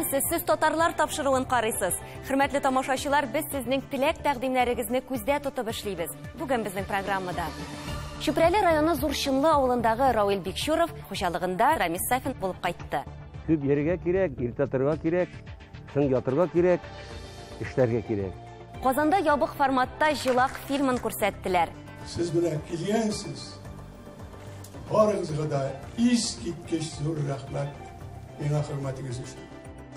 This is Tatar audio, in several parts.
Исәнмесез, сез татарлар тапшыруын карыйсыз. Хөрмәтле тамашачылар, без сезнең теләк тәкъдимнәрегезне күздә тотып эшлибез. Бүген безнең программада Чүпрәле районы Зур Чынлы авылындагы Рауил Бикчуров хуҗалыгында Рамис Сафин булып кайтты. Күп йөрергә кирәк, иртә торырга кирәк, соң ятырга кирәк, эшләргә кирәк. Казанда ябык форматта Җылак фильмын күрсәттеләр. Сез менә килгәнсез. Барыгызга да искиткеч зур рәхмәт миңа хөрмәтегез өчен.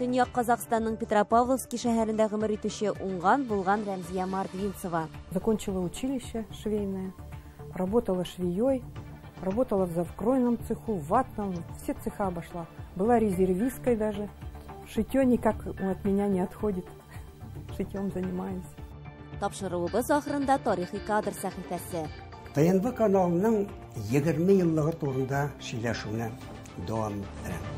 Төньяк Казахстанның Петропавловский шәһәрендә гомер итүче уңган булган Рәмзия Мордвинцева. Закончила училище швейное, работала швеей, работала в завкройном цеху, в ватном, все цеха обошла. Была резервисткой даже. Шитье никак от меня не отходит. Шитьем занимаюсь. Тапшыруыбыз ахырында тарихи кадр сәхифәсе. ТНВ каналының 20 еллыгы турында сөйләшүне дәвам иттерәм.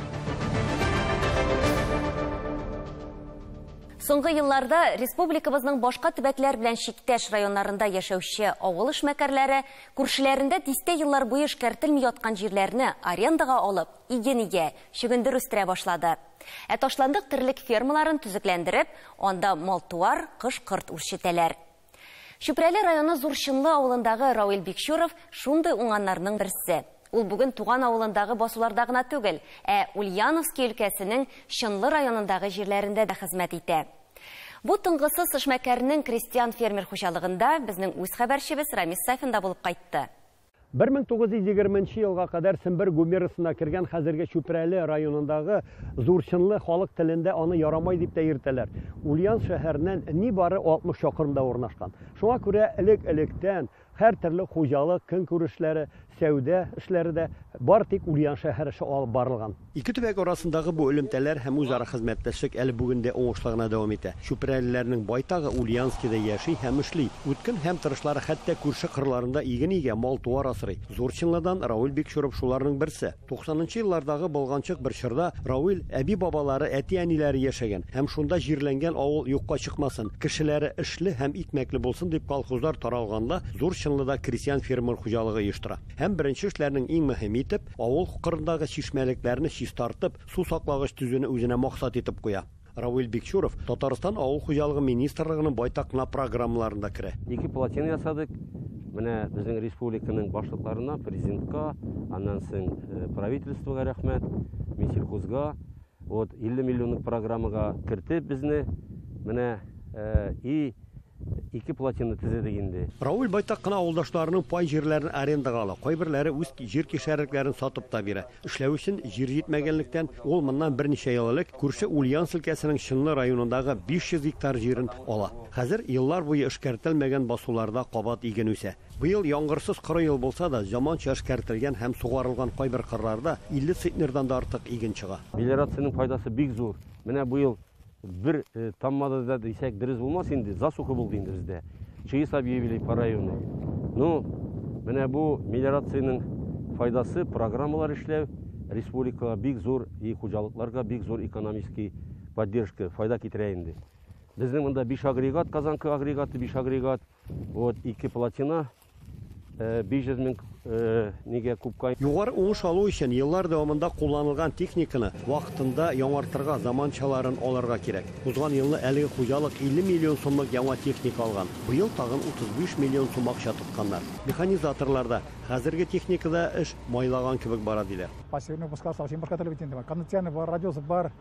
Соңгы елларда республикабызның башка төбәкләр белән чиктәш районнарында яшәүче авыл эшмәкәрләре күршеләрендә дистә еллар буе эшкәртелми яткан җирләрне арендага алып, иген игә, чөгендер үстерә башлады. Ә ташландык терлек фермаларын төзекләндереп, анда мал-туар, кош-корт үрчетәләр. Чүпрәле районы Зур Чынлы авылындагы Рауил Бикчуров шундый уңганнарның берсе. Ул бүген туган авылындагы басуларда гына түгел, ә Ульяновский өлкәсенең Чынлы районындагы җирләрендә дә хезмәт итә. Бу тынгысыз эшмәкәрнең крестьян фермер хуҗалыгында безнең үз хәбәрчебез Рамис Сафин да булып кайтты. 1920 елга кадәр Сембер губернасына кергән хәзерге Чүпрәле районындагы Зур Чынлы халык телендә аны Ярамай дип тә йөртәләр. Ульян шәһәреннән нибары 60 чакрымда урнашкан. Шуңа күрә элек-электән һәр төрле хуҗалык, көнкүрешләре, сәүдә эшләре дә бар тик Ульян шәһәре аша алып барылган. Ике төбәк арасындагы бу элемтәләр һәм үзара хезмәттәшлек әле бүген дә уңышлы гына дәвам итә. Чүпрәлеләрнең байтагы Ульяновскийда яши һәм эшли. Үткен һәм тырышлары хәтта күрше кырларында иген игә, мал-туар асрый. Зур Чынлыдан Рауил Бикчуров шуларның берсе. 90нчы еллардагы болганчык бер чорда Рауил әби-бабалары, әти-әниләре яшәгән һәм шунда җирләнгән авыл юкка чыкмасын, кешеләре эшле һәм икмәкле булсын дип колхозлар таралганда Зур Чынлыда крестьян фермер хуҗалыгы оештыра. Һәм беренче эшләрнең иң мөһиме итеп, авыл кырындагы чишмәлекләрне чистартып, су саклагыч төзүне үзенә максат итеп куя. Рауил Бикчуров Татарстан авыл хуҗалыгы министрлыгының байтак кына программаларында керә. Ике плотина ясадык. Менә безнең республиканың башлыкларына, президентка, аннан соң правительствога рәхмәт, Минсельхозга. Вот 50 миллионлык программага кертеп безне. Менә и ике плотина төзедек инде. Рауил байтак кына авылдашларының пай җирләрен арендага ала. Кайберләре үз җир кишәрлекләрен сатып та бирә. Эшләү өчен җир җитмәгәнлектән, ул моннан берничә ел элек күрше Ульяновск өлкәсенең Чынлы районындагы 500 гектар җирен ала. Хәзер еллар буе эшкәртелмәгән басуларда кабат иген үсә. Быел яңгырсыз коры ел булса да, заманча эшкәртелгән һәм сугарылган кайбер кырларда 50 центнердан да артык иген чыга. Мелиорациянең файдасы бик зур. Менә быел бер таммады да дисәк дөрес булмас инде, засуха булды инде бездә. ЧС объявили по району. Ну, менә бу мелиорациянең файдасы, программалар эшләү республикага бик зур и хуҗалыкларга бик зур экономический поддержка, файда китерә инде. Безнең монда 5 агрегат, Казанка агрегаты, 5 агрегат, вот 2 плотина, 500 мең нигә кубка. Югары уңыш алу өчен еллар дәвамында кулланылган техниканы вакытында яңартырга, заманчаларын алырга кирәк. Узган елны әлеге хуҗалык 50 миллион сумлык яңа техника алган. Быел тагын 35 миллион сум акча тотканнар. Механизаторлар да хәзерге техникада эш майлаган кебек бара диләр. Пассивный выпускар совсем башка төрле бит инде. Кондиционер бар, радиосы бар.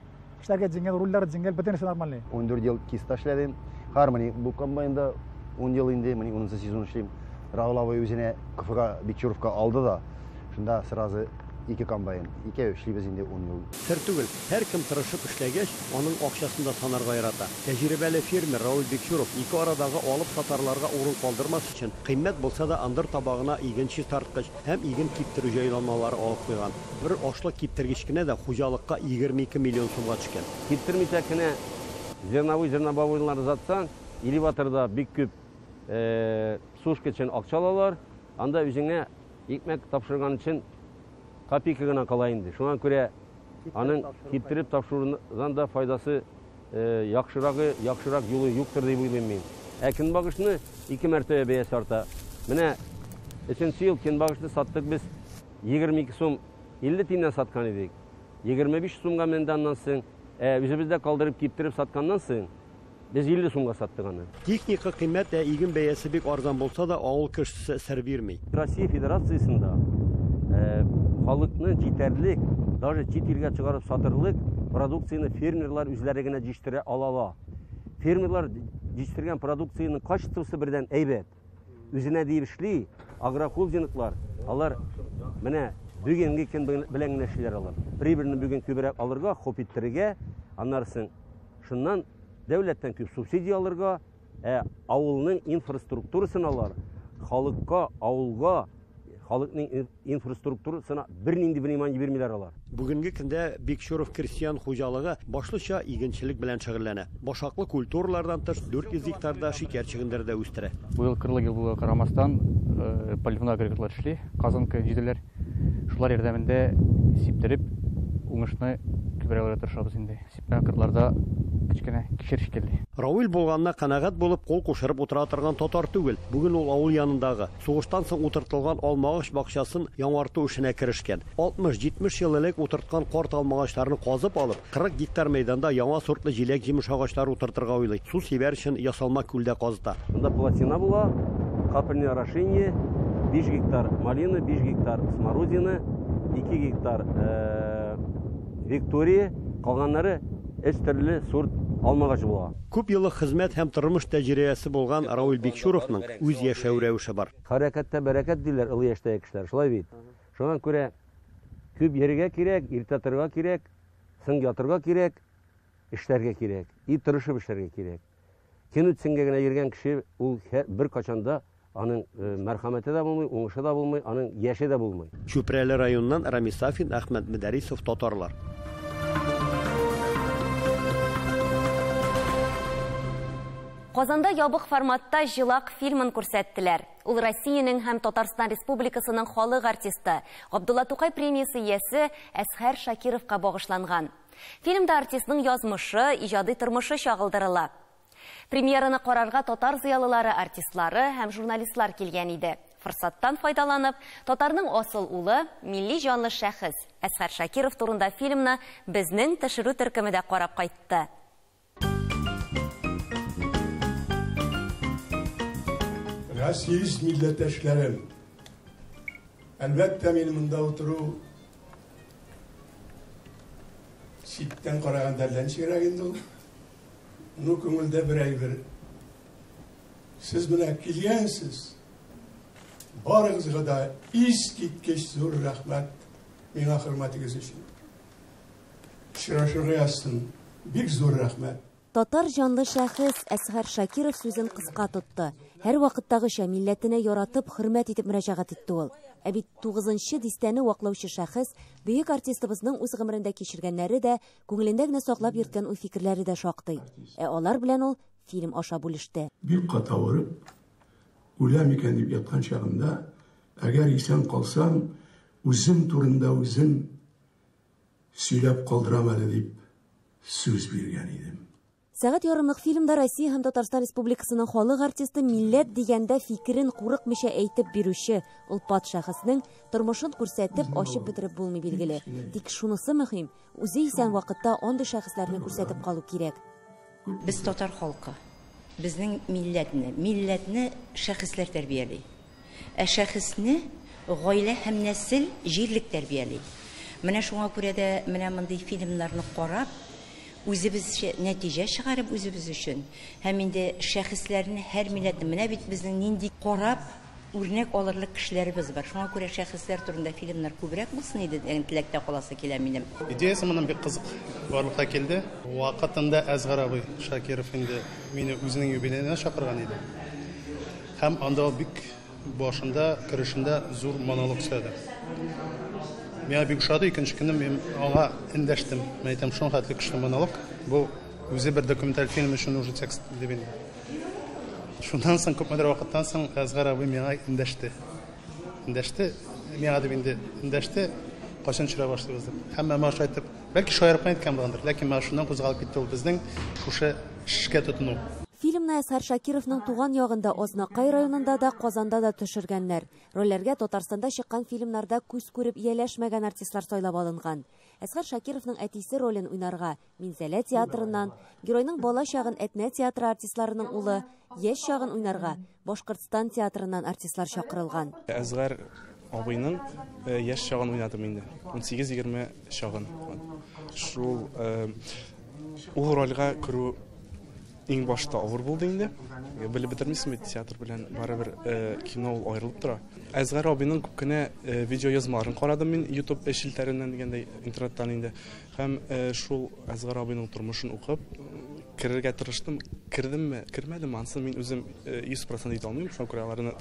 Эшләргә җиңел, рульләр җиңел, бөтенесе нормальный. 14 ел киста эшләдем. Хармони бу комбайнда 10 ел инде, мин 10 сезон эшлим. Раул абый үзенә КФга Бикчуровка алды да, шунда сразу ике комбайн, икәү эшлибез инде 10 ел. Сер түгел, һәркем тырышып эшләгәч, аның акчасын да санарга ярата. Тәҗрибәле фермер Раул Бикчуров ике арадагы алып сатарларга урын калдырмас өчен кыйммәт булса да ындыр табагына иген чистарткыч һәм иген киптерү җайланмалары алып куйган. Бер ашлык киптергеч кенә дә хуҗалыкка 22 миллион сумга төшкән. Киптермичә кенә зерновой, зернобобовыйларны сатсаң, элеваторда бик күп сушка өчен акча алалар. Анда үзеңә икмәк тапшырган өчен копейка гына кала инде. Шуңа күрә аның киптереп тапшырудан да файдасы яхшырагы, яхшырак юлы юктыр дип уйлыйм мин. Ә көнбагышны ике мәртәбә бәясе арта. Менә өченче ел көнбагышны саттык без 22 сум 50 тиеннән саткан идек. 25 сумга менде аннан соң. Ә үзебездә калдырып киптереп сатканнан соң без 50 сумга саттык аны. Техника кыйммәт, ә иген бәясе бик арзан булса да, авыл кешесе сер бирми. Россия Федерациясендә халыкны җитәрлек, даже чит илгә чыгарып сатырлык продукцияне фермерлар үзләре генә җитештерә ала. Фермерлар җитештергән продукциянең качествосы бердән әйбәт. Үзенә диеп эшли, агрохолдинглар, алар менә бүгенге көн белән генә эшлиләр алар. Прибыльне бүген күбрәк алырга, хоп иттерергә, аннары соң шуннан дәүләттән күп субсидия алырга, ә авылның инфраструктурасын алар халыкка, авылга, халыкның инфраструктурасына бернинди внимание бирмиләр алар. Бүгенге көндә Бикчуров крестьян хуҗалыгы башлыча игенчелек белән шөгыльләнә. Башаклы культуралардан тыш 400 гектарда шикәр чөгендере дә үстерә. Быел кырлы ел булуга карамастан, поливной агрегатлар эшли, казанка җиделәр. Шулар ярдәмендә сиптереп, уңышны күбрәк алырга тырышабыз инде. Сипмәгән кырларда кечкенә кишер шикелле. Равил булганына канәгать булып, кул кушырып утыра торган татар түгел. Бүген ул авыл янындагы сугыштан соң утыртылган алмагач бакчасын яңарту эшенә керешкән. 60-70 ел элек утырткан карт алмагачларны казып алып, 40 гектар мәйданда яңа сортлы җиләк-җимеш агачлары утыртырга уйлый. Су сибәр өчен ясалма күл дә казыта. Монда плотина була, капельное орошение, 5 гектар малина, 5 гектар смородина, 2 гектар виктория, калганнары өч төрле сорт алмагач була. Күп еллык хезмәт һәм тормыш тәҗрибәсе булган Равил Бикчуровның үз яшәү рәвеше бар. Хәрәкәттә бәрәкәт диләр олы яшьтәге кешеләр, шулай бит. Шуңа күрә күп йөрергә кирәк, иртә торырга кирәк, соң ятырга кирәк, эшләргә кирәк, и тырышып эшләргә кирәк. Көн үтсенгә генә йөргән кеше ул бер качанда аның мәрхәмәте дә булмый, уңышы да булмый, аның яше дә булмый. Чүпрәле районыннан Рамис Сафин, Әхмәт Мөдәрисов, Татарлар. Казанда ябык форматта Җылак фильмын күрсәттеләр. Ул Россиянең һәм Татарстан Республикасының халык артисты, Габдулла Тукай премиясе иясе Әсхәр Шакировка багышланган. Фильмда артистның язмышы, иҗади тормышы чагылдырыла. Премьераны карарга татар зыялылары, артистлары һәм журналистлар килгән иде. Форсаттан файдаланып, татарның асыл улы, милли җанлы шәхес Әсхәр Шакиров турында фильмны безнең төшерү төркеме дә карап кайтты. Газиз милләттәшләрем, әлбәттә мин монда утыру читтән караганда әллә ничегрәк инде ул. Ну, күңелдә бер әйбер. Сез менә килгәнсез. Барыгызга да искиткеч зур рәхмәт миңа хөрмәтегез өчен. Очрашырга язсын. Бик зур рәхмәт. Татар җанлы шәхес Әсхәр Шакиров сүзен кыска тотты. Һәр вакыттагыча милләтенә яратып, хөрмәт итеп мөрәҗәгать итте ул. Ә бит 9-нчы дистәне ваклаучы шәхес бөек артистыбызның үз гомерендә кичергәннәре дә, күңелендә генә саклап йөрткән уй-фикерләре дә шактый. Ә алар белән ул фильм аша бүлеште. Бик каты авырып, үләм икән дип яткан чагында, әгәр исән калсам, үзем турында үзем сөйләп калдырам әле дип сүз биргән идем. Сәгать ярымлык фильмда Россия һәм Татарстан Республикасының халык артисты милләт дигәндә фикерен курыкмыйча әйтеп бирүче олпат шәхеснең тормышын күрсәтеп, ачып бетереп булмый билгеле. Тик шунысы мөһим, үзе исән вакытта андый шәхесләрне күрсәтеп калу кирәк. Без татар халкы, безнең милләтне шәхесләр тәрбияли. Ә шәхесне гаилә һәм нәсел җирлек тәрбияли. Менә шуңа күрә дә менә мондый фильмнарны карап, үзебезчә нәтиҗә чыгарып үзебез өчен һәм инде шәхесләрне һәр милләтне менә бит безнең нинди карап үрнәк алырлык кешеләребез бар. Шуңа күрә шәхесләр турында фильмнар күбрәк булсын иде дигән теләктә каласы килә минем. Идеясы моның бик кызык барлыкка килде. Вакытында Әсгар абый Шакиров инде мине үзенең юбилеена чакырган иде. Һәм анда ул бик башында, керешендә зур монолог сөйләде. Миңа бик ошады, икенче көнне мин аңа эндәштем. Мин әйтәм, шуның хәтле көчле монолог. Бу үзе бер документаль фильм өчен уже текст дип инде. Шуннан соң, күпмедер вакыттан соң Әсгар абый миңа эндәште. Эндәште, миңа дип инде эндәште, кайчан төшерә башлыйбыз дип. Һәм миңа шулай итеп, бәлки шаярып кына әйткән булгандыр, ләкин миңа шуннан кузгалып китте ул безнең шушы эшкә тотыну. Фильмны Әзһәр Шакировның туган ягында Азнакай районында да, Казанда да төшергәннәр. Рольләргә Татарстанда чыккан фильмнарда күз күреп ияләшмәгән артистлар сайлап алынган. Әзһәр Шакировның әтисе ролен уйнарга Минзәлә театрыннан, геройның бала чагын Әтнә театры артистларының улы, яшь чагын уйнарга Башкортстан театрыннан артистлар чакырылган. Әзһәр абыйның яшь чагын уйнадым инде. 18-20 чагын. Шул ул рольгә керү иң башта авыр булды инде. Белеп бетермисең бит, театр белән барыбер кино ул аерылып тора. Әзгар абыйның күп кенә видеоязмаларын карадым мин YouTube челтәреннән дигәндәй, интернеттан инде. Һәм шул Әзгар абыйның тормышын укып керергә тырыштым. Кердемме, кермәдемме, ансын мин үзем 100% әйтә алмыйм. Шуңа күрә аларны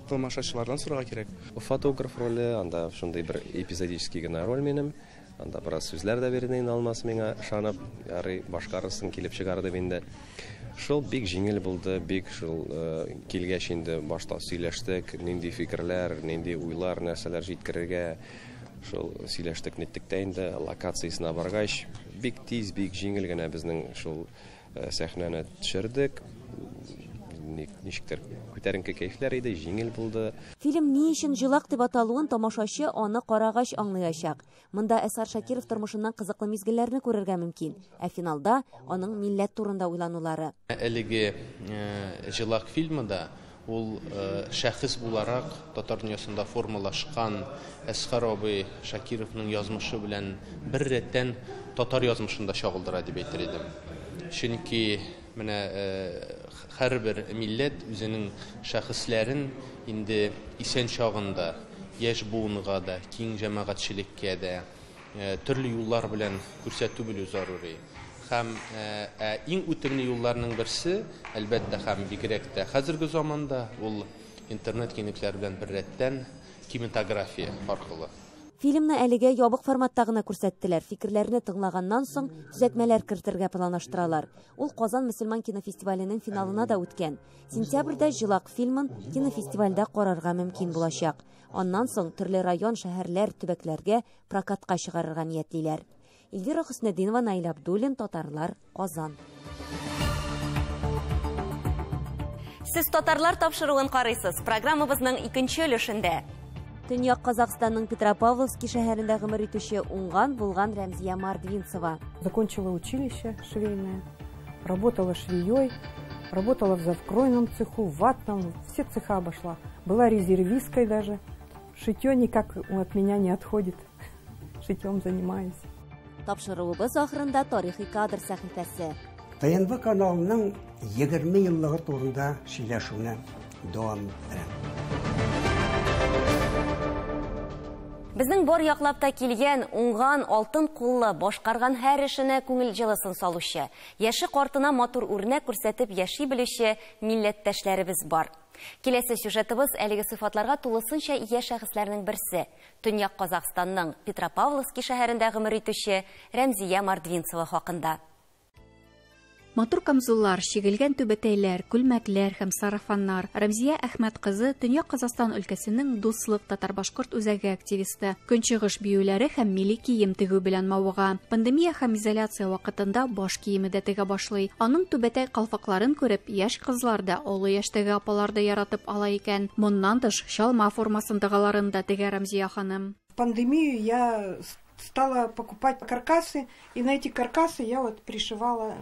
тамашачылардан сорарга кирәк. Фотограф роле, анда шундый бер эпизодический гына роль минем. Анда бераз сүзләр дә бирде инде Алмаз миңа, ышанып, ярый, башкарырсың, килеп чыгар дип инде. Шул бик җиңел булды, бик шул килгәч инде башта сөйләштек, нинди фикерләр, нинди уйлар, нәрсәләр җиткерергә. Шул сөйләштек, ниттек тә инде локациясенә баргач, бик тиз, бик җиңел генә безнең шул сәхнәне төшердек. Ничектер күтәренке кәефләр иде, җиңел булды. Фильм ни өчен Җылак дип аталуын тамашачы аны карагач аңлаячак. Монда Әзһәр Шакиров тормышыннан кызыклы мизгелләрне күрергә мөмкин. Ә финалда аның милләт турында уйланулары. Әлеге Җылак фильмында ул шәхес буларак татар дөньясында формалашкан Әзһәр абый Шакировның язмышы белән бер рәттән татар язмышын да чагылдыра дип әйтер идем. Чөнки менә һәрбер милләт үзенең шәхесләрен инде исән чагында яшь буынга да, киң җәмәгатьчелеккә дә төрле юллар белән күрсәтү белү зарури. Һәм иң үтемле юлларның берсе, әлбәттә, һәм бигрәк тә хәзерге заманда ул интернет киңлекләре белән беррәттән кинематография аркылы. Фильмны әлегә ябык форматта гына күрсәттеләр. Фикерләрне тыңлаганнан соң төзәтмәләр кертергә планлаштыралар. Ул Казан мөселман кинофестиваленең финалына да үткән. Сентябрьдә Җылак фильмын кинофестивальдә карарга мөмкин булачак. Аннан соң төрле район, шәһәрләр, төбәкләргә прокатка чыгарырга ниятлиләр. Эльвира Хөснетдинова, Наил Абдуллин, Татарлар, Казан. Сез Татарлар тапшыруын карыйсыз. Программабызның икенче өлешендә. Төньяк Казахстанның Петропавловский шәһәрендә гомер итүче уңган булган Рәмзия Мордвинцева. Закончила училище швейное, работала швеей, работала в завкройном цеху, в ватном, все цеха обошла. Была резервисткой даже. Шитье никак от меня не отходит. Шитьем занимаюсь. Тапшыруыбыз ахырында тарихи кадр сәхифәсе. ТНВ каналының 20 еллыгы турында сөйләшүне дәвам иттерәм. Безнең бар яклап та килгән, уңган, алтын куллы, башкарган һәр эшенә күңел җылысын салучы, яше картына матур үрнәк күрсәтеп яши белүче милләттәшләребез бар. Киләсе сюжетыбыз әлеге сыйфатларга тулысынча ия шәхесләрнең берсе. Төньяк Казахстанның Петропавловский шәһәрендә гомер итүче Рәмзия Мордвинцева хакында. Матур камзуллар, чигелгән түбәтәйләр, күлмәкләр һәм сарафаннар. Рәмзия Әхмәт кызы Төньяк Казахстан өлкәсенең Дуслык татар-башкорт үзәге активисты. Көнчыгыш биюләре һәм милли кием тегү белән мавыга. Пандемия һәм изоляция вакытында баш киеме дә тегә башлый. Аның түбәтәй калфакларын күреп, яшь кызлар да, олы яшьтәге апалар да яратып ала икән. Моннан тыш, чалма формасындагыларын да тегә Рәмзия ханым. В пандемию я стала покупать каркасы, и на эти каркасы я вот пришивала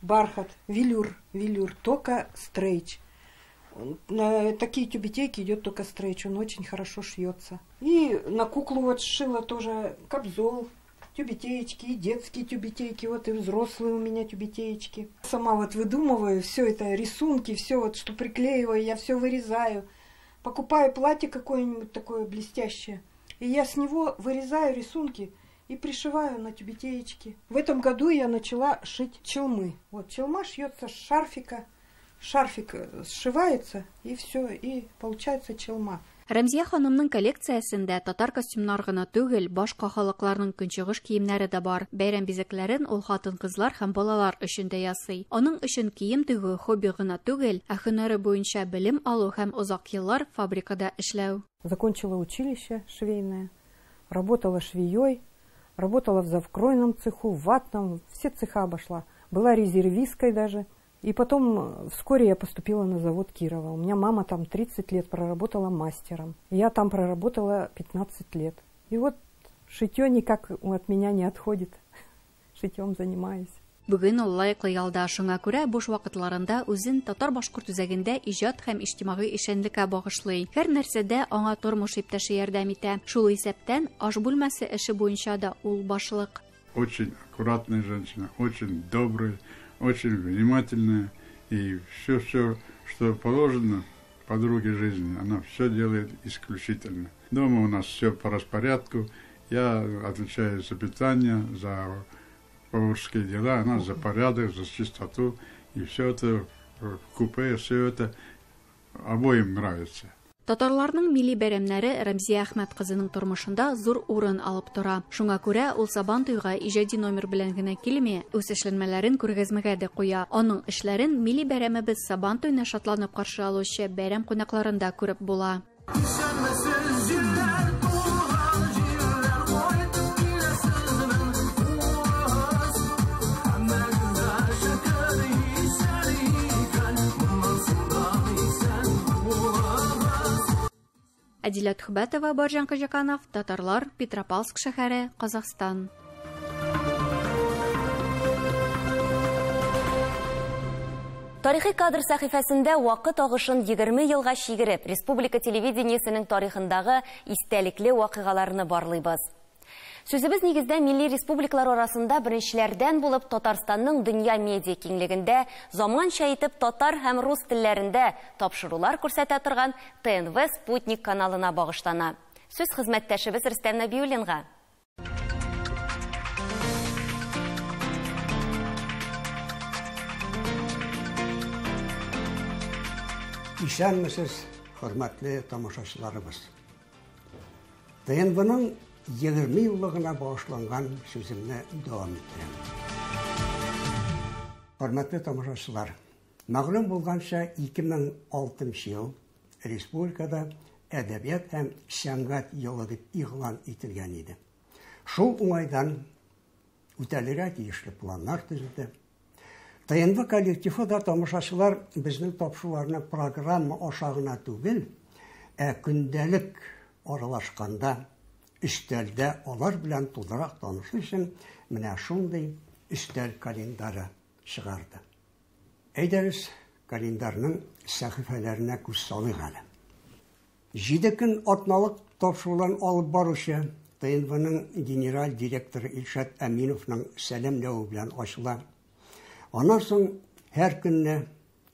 бархат, велюр, велюр, только стрейч. На такие тюбетейки идет только стрейч, он очень хорошо шьется. И на куклу вот сшила тоже кобзол, тюбетеечки, и детские тюбетейки, вот и взрослые у меня тюбетеечки. Сама вот выдумываю все это, рисунки, все вот, что приклеиваю, я все вырезаю. Покупаю платье какое-нибудь такое блестящее, и я с него вырезаю рисунки и пришиваю на тюбетеечки. В этом году я начала шить челмы. Вот челма шьется с шарфика. Шарфик сшивается, и все, и получается челма. Рәмзия ханымның коллекциясендә татар костюмнар гына түгел, башка халыкларның көнчыгыш киемнәре дә бар. Бәйрәм бизәкләрен ул хатын-кызлар һәм балалар өчен дә ясый. Аның өчен кием тегү хобби гына түгел, ә һөнәре буенча белем алу һәм озак еллар фабрикада эшләү. Закончила училище швейное, работала швеей, работала в завкройном цеху, в ватном, все цеха обошла. Была резервисткой даже. И потом вскоре я поступила на завод Кирова. У меня мама там 30 лет проработала мастером. Я там проработала 15 лет. И вот шитье никак от меня не отходит. Шитьем занимаюсь. Бүген ул лаеклы ялда, шуңа күрә буш вакытларында үзен татар-башкорт үзәгендә иҗат һәм иҗтимагый эшчәнлеккә багышлый. Һәр нәрсәдә аңа тормыш иптәше ярдәм итә. Шул исәптән аш бүлмәсе эше буенча да ул башлык. Очень аккуратная женщина, очень добрая, очень внимательная. И все-все, что положено подруге жизни, она все делает исключительно. Дома у нас все по распорядку. Я отвечаю за питание, за поварские дела, она за порядок, за чистоту. И все это в купе, все это обоим нравится. Татарларның милли бәйрәмнәре Рәмзия Әхмәт кызының тормышында зур урын алып тора. Шуңа күрә ул Сабантуйга иҗади номер белән генә килми, үз эшләнмәләрен күргәзмәгә дә куя. Аның эшләрен милли бәйрәмебез Сабантуйны шатланып каршы алучы бәйрәм кунакларында күреп була. Әдилә Төхбәтова, Баржан Кожаканов, Татарлар, Петропавловск шәһәре, Казахстан. Тарихи кадр сәхифәсендә вакыт агышын 20 елга чигереп, республика телевидениесенең тарихындагы истәлекле вакыйгаларны барлыйбыз. Сүзебез нигездә милли республикалар арасында беренчеләрдән булып Татарстанның дөнья медиа киңлегендә заманча итеп татар һәм рус телләрендә тапшырулар күрсәтә торган ТНВ Спутник каналына багышлана. Сүз хезмәттәшебез Рөстәм Нәбиуллинга. Исәнмесез, хөрмәтле тамашачыларыбыз. ТНВның 20 еллыгына багышланган сүземне дәвам иттерәм. Хөрмәтле тамашачылар, мәгълүм булганча 2006 ел республикада әдәбият һәм сәнгать елы дип игълан ителгән иде. Шул уңайдан үтәлергә тиешле планнар төзелде. ТНВ коллективы да тамашачылар безнең тапшыруларны программа аша гына түгел, ә көндәлек аралашканда өстәлдә алар белән тулырак танышу өчен менә шундый өстәл календары чыгарды. Әйдәгез, календарның сәхифәләренә күз салыйк әле. 7 көн атналык тапшыруларын алып баручы ТНВның генераль директоры Илшат Әминовның сәламләве белән ачыла. Аннан соң һәр көнне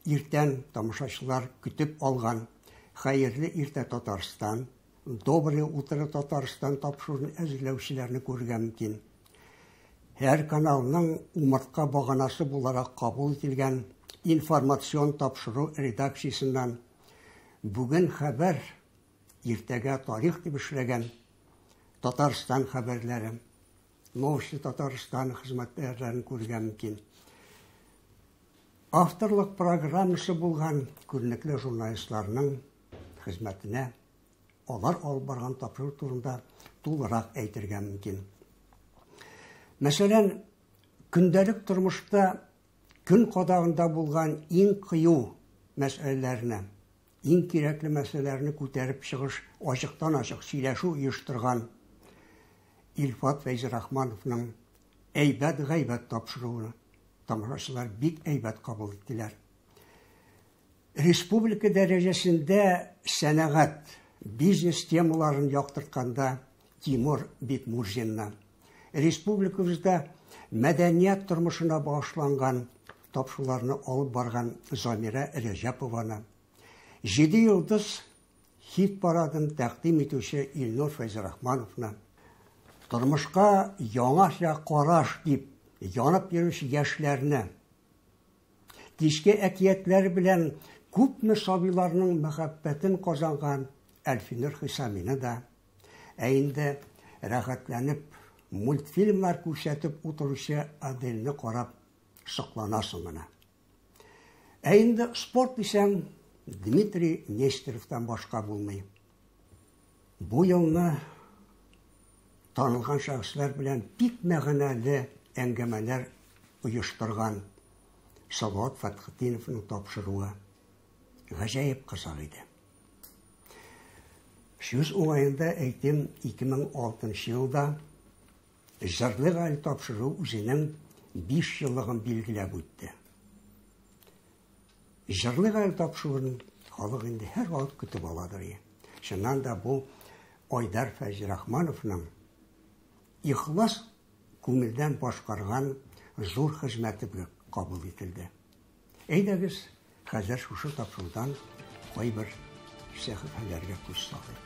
иртән тамашачылар көтеп алган Хәерле иртә Татарстан, Доброе утро Татарстан тапшыруын әзерләүчеләрне күрергә мөмкин. Һәр каналның умыртка баганасы буларак кабул ителгән информацион тапшыру редакциясеннән бүген хәбәр, иртәгә тарих дип эшләгән Татарстан хәбәрләре, Новости Татарстан хезмәткәрләрен күрергә мөмкин. Авторлык программасы булган күренекле журналистларның хезмәтенә алар алып барган тапшыру турында тулырак әйтергә мөмкин. Мәсәлән, көндәлек тормышта көн кадагында булган иң кыю мәсьәләләрне, иң кирәкле мәсьәләләрне күтәреп чыгыш, ачыктан-ачык сөйләшү оештырган Илфат Фәйзрахмановның Әйбәт гайбәт тапшыруын тамашачылар бик әйбәт кабул иттеләр. Республика дәрәҗәсендә сәнәгать, бизнес темаларын яктыртканда Тимур Бекмурзинны, республикабызда мәдәният тормышына багышланган тапшыруларны алып барган Замира Рәҗәпованы, 7 йолдыз хит парадын тәкъдим итүче Илнур Фәйзрахмановны, тормышка яңача караш дип янып йөрүче яшьләрне, кичке әкиятләр белән күпме сабыйларның мәхәббәтен казанган Әлфинур Хисамины да, ә инде рәхәтләнеп мультфильмнар күрсәтеп утыручы Аделне карап сокланасың гына. Ә инде спорт дисәң, Дмитрий Нестеровтан башка булмый. Бу елны танылган шәхесләр белән бик мәгънәле әңгәмәләр оештырган Салават Фәтхетдиновның тапшыруы гаҗәеп кызык иде. Сүз уңаенда әйтим, 2006 елда Җырлыйк әле тапшыруы үзенең 5 еллыгын билгеләп үтте. Җырлыйк әле тапшыруын халык инде һәрвакыт көтеп аладыр. Чыннан да бу Айдар Фәйзрахмановның ихлас күңелдән башкарган зур хезмәте кабул ителде. Әйдәгез, хәзер шушы тапшырудан кайбер сәхифәләргә күз салыйк.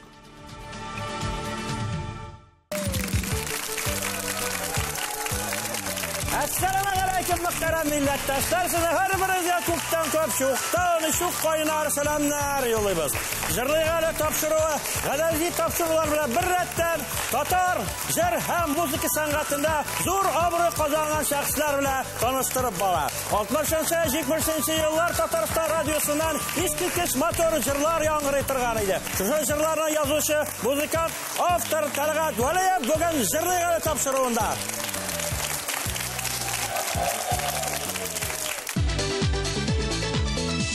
Әссәламегаләйкем, мөхтәрәм милләттәшләр! Сезне һәрберегезгә күптән күп, чуктан чук кайнар сәламнәр юллыйбыз. Җырлыйк әле тапшыруы гадәти тапшырулар белән бер рәттән татар җыр һәм музыка сәнгатендә зур абруй казанган шәхесләр белән таныштырып бара. 60-70 еллар Татарстан радиосыннан искиткеч матур җырлар яңгырый торган иде. Шушы җырларны язучы музыкант, автор Тәлгать Вәлиев бүген Җырлыйк әле тапшыруында.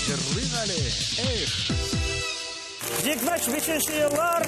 Җырлыйк әле, эх! 75 еллар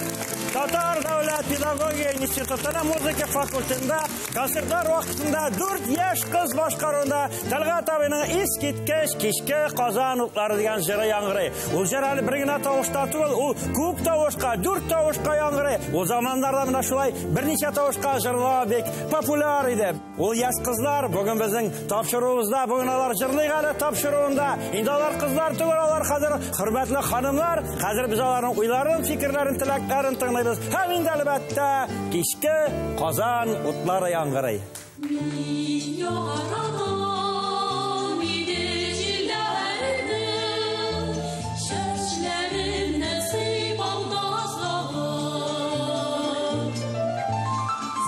Татар дәүләт педагогия институтының музыка факультетында концертлар вакытында 4 яшь кыз башкаруында Тәлгать абыйның искиткеч Кичке Казан утлары дигән җыры яңгырый. Ул җыр әле бер генә тавышта түгел, ул күп тавышка, 4 тавышка яңгырый. Ул заманнарда менә шулай берничә тавышка җырлау бик популяр иде. Ул яшь кызлар бүген безнең тапшыруыбызда, бүген алар җырлыйк әле тапшыруында. Инде алар кызлар түгел, алар хәзер хөрмәтле ханымнар. Хәзер без аларның уйларын, фикерләрен, теләкләрен тыңлыйбыз. Һәм инде әлбәттә, Кичке Казан утлары яңгырый. Мин яратам иде җилләрне, чәчләремнән сыйпап назлавын.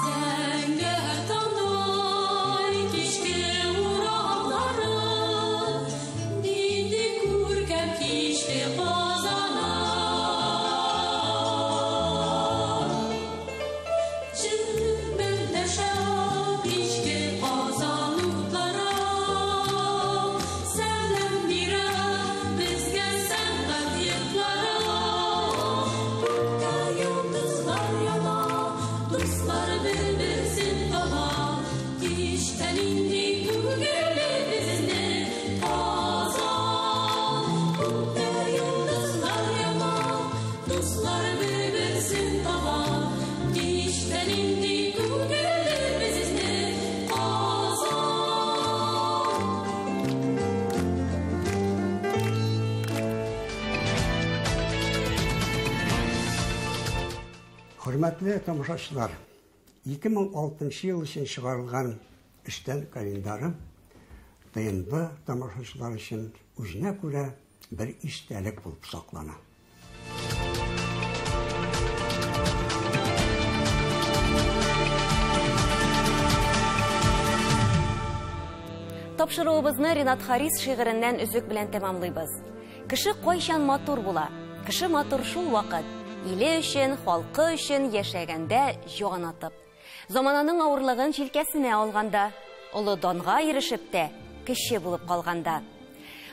Зәңгәр таңдай кичке урамнары, нинди күркәм кичке Казаным. Җемелдәшә кичке Казан утлары, сәлам бирә безгә сәнгать йортлары. Күктә йолдызлар яна, дуслар бер-берсен таба. Кичтә нинди күңелле безнең Казан. Күктә йолдызлар яна, дуслар бер-берсен таба. Кичтә нинди күңелле безнең Казан. Хөрмәтле тамашачылар, 2006 ел өчен чыгарылган өстәл календары ТНВ тамашачылар өчен үзенә күрә бер истәлек булып саклана. Тапшыруыбызны Ренат Харис шигыреннән өзек белән тәмамлыйбыз. Кеше кайчан матур була? Кеше матур шул вакыт, иле өчен, халкы өчен яшәгәндә җан атып. Замананың авырлыгын җилкәсенә алганда, олы данга ирешеп тә, кеше булып калганда.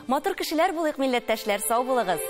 Матур кешеләр булыйк, милләттәшләр, сау булыгыз.